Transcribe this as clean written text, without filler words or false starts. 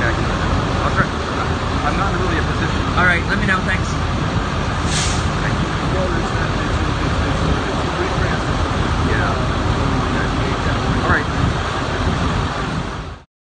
Okay, I can do that. I'll try. I'm not really a position. All right, let me know. Thanks. Thank you.